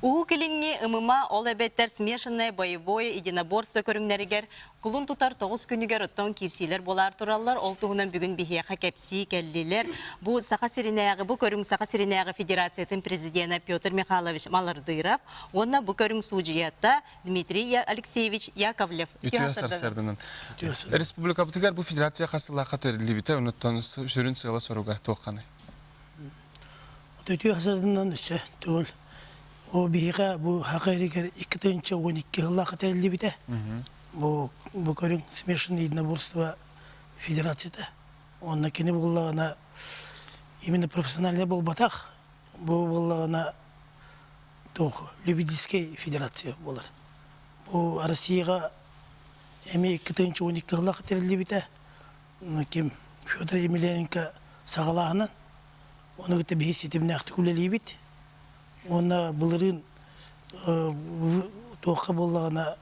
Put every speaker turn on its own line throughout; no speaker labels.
Уһук Илиҥҥи ММА, ол эбэтэр смешанное боевое единоборство көрүҥнэригэр кулун тутар тоҕус күнүгэр оттон киирсиилэр буолаар тураллар. Ол туһунан бүгүн биһиэхэ кэпсии кэллилэр. Бу Саха сиринээҕи, бу көрүҥ Саха сиринээҕи Федерациятын президенэ Петр Михайлович Малардыров уонна бу көрүҥ судьуйата Дмитрий Алексеевич Яковлев.
Үтүө сарсыарданан. Республикабытыгар бу федерация хас сыллаахха тэриллибитэ, онуттан сүрүн сыала-соруга туохханый?
Үтүө сарсыарданан өссө төгүл О биһиэхэ бу Саха сиригэр 2012 сыллаахха тэриллибитэ. Бу бу көрүҥ смешанное единоборство федерацията. Уонна кини буоллаҕына именно профессиональнай буолбатах, бу буоллаҕына туох любительскай федерация буолар. Бу Россияҕа эмиэ 2012 сыллаахха тэриллибитэ. Ким Федор Емельяненко саҕалааһынан ону кытта биһи ситимнээхтик үлэлиибит. Уонна былырыын туохха буоллаҕына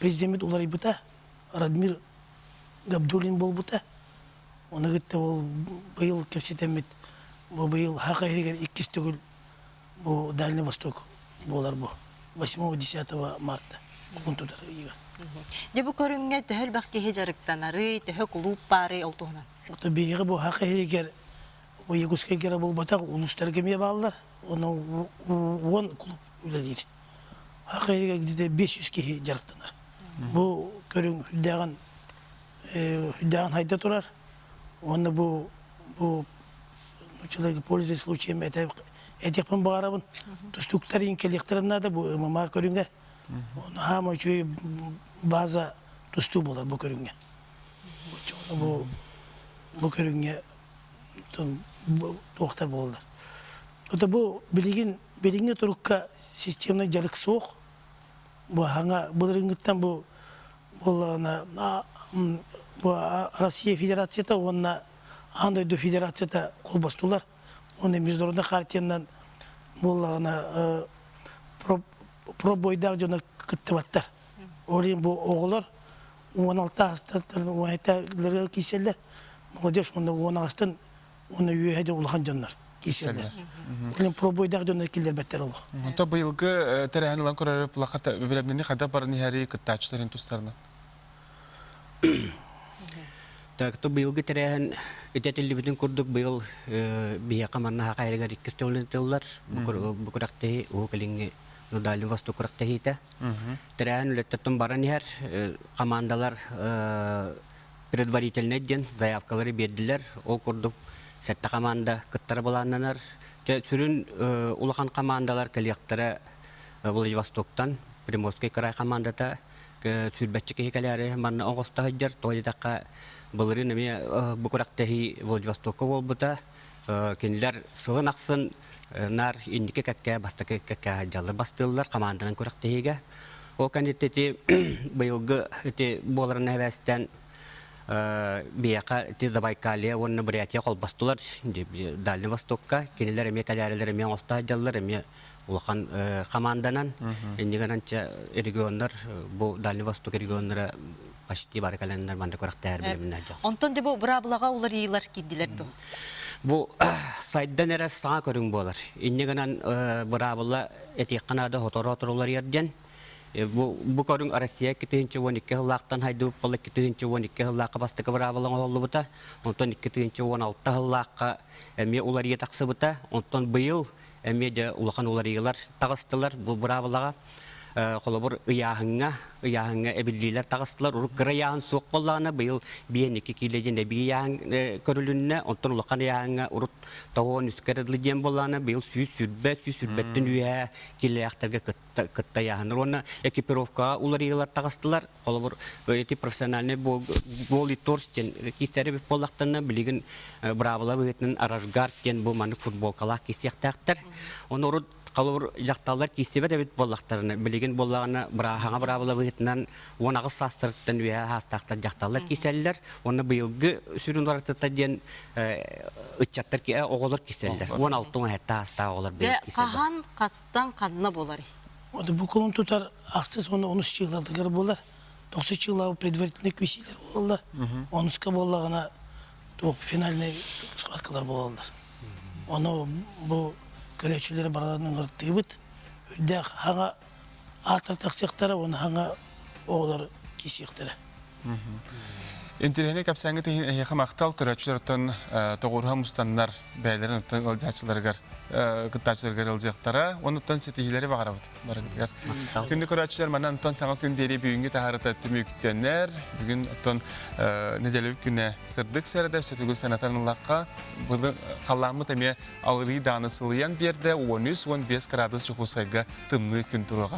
президеммит уларыйбыта, Радмир Габдуллин буолбута. Ону кытта ол быйыл кэпсэтэммит, бу быйыл Саха иһигэр иккис төгүл бу Дальний Восток буолар бу 8-10 марта кулун тутар ыйга.
Дьэ бу көрүҥҥэ төһө элбэх киһи дьарыктанарый, төһө кулууп баарый ол туһунан?
Биһиги бу Саха иһигэр Якутскайга эрэ буолбатах, улуустарга эмиэ бааллар. Онно 10 клуб үлэлиир. Саха иһигэр где-то 500 киһи дьарыктанар. Бу көрүҥ үрдээҕин үрдээҕин хайда турар. Уонна бу бу человек пользуясь случаем этиэхпин баҕарабын. Тустууктар иин кэлиэхтэрин наада бу ММА көрүҥэр. Хаама үчүгэй база тустуу буолар бу көрүҥҥэ. Бу бу көрүҥҥэ туохтар буолаллар. Это бу билигин билиҥҥи турукка системный дьарык суох. Бу хаҥа былырыыҥҥыттан бу буоллаҕына бу Россия Федерацията уонна Аан дойду Федерацията холбостулар. Уонна международный хартиянан буоллаҕына пробойдаах дьоно кыттыбаттар. Ол иһин бу оҕолор 16 аастан уонайталарга киирсэллэр. Молодежь уонна уон аҕыстан уонна үөһэ дьон улахан дьоннор киирсэллэр. Билин пробойдаах дьоннор киллэрбэттэр олох.
Онто быйылгы тэрээһин ылан көрөрү плаката бэлэмнэни хайдах баран иһэри кыттааччыларын тустарынан.
Так, то быйылгы тэрээһин итэтиллибитин курдук быйыл биһиэхэ манна хахайрыгар иккис төгүлүн тыллар бу күрэхтэһии Уһук Илиҥҥи ну Дальний Восток күрэхтэһиитэ. Тэрээһин үлэттэн баран иһэр командалар предварительнай диэн заявкалары биэрдилэр. Ол курдук сэттэ команда кыттара былааннанар. Сүрүн улахан командалар кэлиэхтэрэ Владивостоктан Приморский край командата сүүрбэччэ киһи кэлээри манна оҥосто сылдьар. Тоҕо диэтэххэ, былырыын эмиэ бу күрэхтэһии Владивостокка буолбута. Кинилэр сылын ахсын наар инники кэккэ, бастакы кэккэ сылдьаллар, бастыыллар хамаанданан күрэхтэһиигэ. Ол кэнниттэн ити быйылгы ити буоларын эбээстэн биһиэхэ ити Забайкалье уонна Бурятия холбостулар Дальний Востокка. Кинилэр эмиэ кэлээрилэр эмиэ оҥосто сылдьаллар, эмиэ улахан хамаанданан. Иннигэнэн регионнар, бу Дальний Восток регионнара почти бары кэлэннэр манна күрэхтэһэр билиминэ дьол.
Онтон де бу быраабылаҕа уларыйыылар киирдилэр дуо?
Бу сайдан эрэ саҥа көрүҥ буолар. Инньэ гынан быраабыла этиэххэ наада сотору-сотору уларыйар диэн. Бу, бу көрүҥ Россия 2012 сыллаахтан хайдыбыт буолла 2012 сыллаахха бастакы быраабыла оҥоһуллубута. Онтон 2016 сыллаахха эмиэ уларыйа тахсыбыта. Онтон быйыл эмиэ дьэ улахан уларыйыылар таҕыстылар бу быраабылаҕа. Холобур, ыйааһыҥҥа, ыйааһыҥҥа эбиллиилэр таҕыстылар. Урут кыра ыйааһын суох буоллаҕына, быйыл биэн икки киилэ диэн эбии ыйааһын көрүлүннэ. Онтон улахан ыйааһыҥҥа урут тоҕуон үскэ дылы диэн буоллаҕына, быйыл 120, 120-тэн үөһэ киилэлээхтэргэ кытта, кытта ыйааһыннар. Уонна экипировкаҕа уларыйыылар таҕыстылар. Холобур, эти профессиональный голый торс диэн киистэри эбит буоллахтарына, билигин быраабыла быһыытынан рашгард диэн бу маннык футболкалаах киирсиэхтээхтэр. Ону урут холобур дьахталлар киирсибэт эбит буоллахтарына, билигин буоллаҕына бырааһаҥа быраабыла быһыытынан 18 саастарыттан үөһэ саастаахтар дьахталлар киирсэллэр. Уонна быйылгы сүрүн уратыта диэн ыччаттар оҕолор киирсэллэр. 16-17 саастаах оҕолор быйыл киирсэллэр.
Хаһан, хастан, ханна буоларый?
Вот бу кулун тутар ахсыс уонна онус чыылаларыгар буолар. Тохсус чыылаабы предварительный күүсүүлэр буолаллар. Онуска буоллаҕына туох финальный схваткалар буолаллар. Ону бу көрөөччүлэри барыларын ыҥыртыыбыт. Үрдээх хаҥа ааттар тахсыахтара уонна хаҥа оҕолор киисиэхтэрэ.
Интэриэһинэй кэпсээҥҥит иһин эһиэхэ махтал көрөөччүлэр оттон тоҕуоруһа мустаннар бэйэлэрин оттон ыалдьааччыларыгар кыттааччыларыгар ыалдьыахтара онуттан ситиһиилэри баҕарабыт барыгытыгар. Күндү көрөөччүлэр манан оттон саҥа күн биэрии бүгүҥҥү таһаарыта түмүктэнэр. Бүгүн оттон нэдиэлэбит күнэ сырдык сэрэдэ өссө санатан ыллахха былы халлааммыт эмиэ алырыы дааны сылыйан биэрдэ 13-15 градус Дьокуускайга тымныы күн туруоҕа.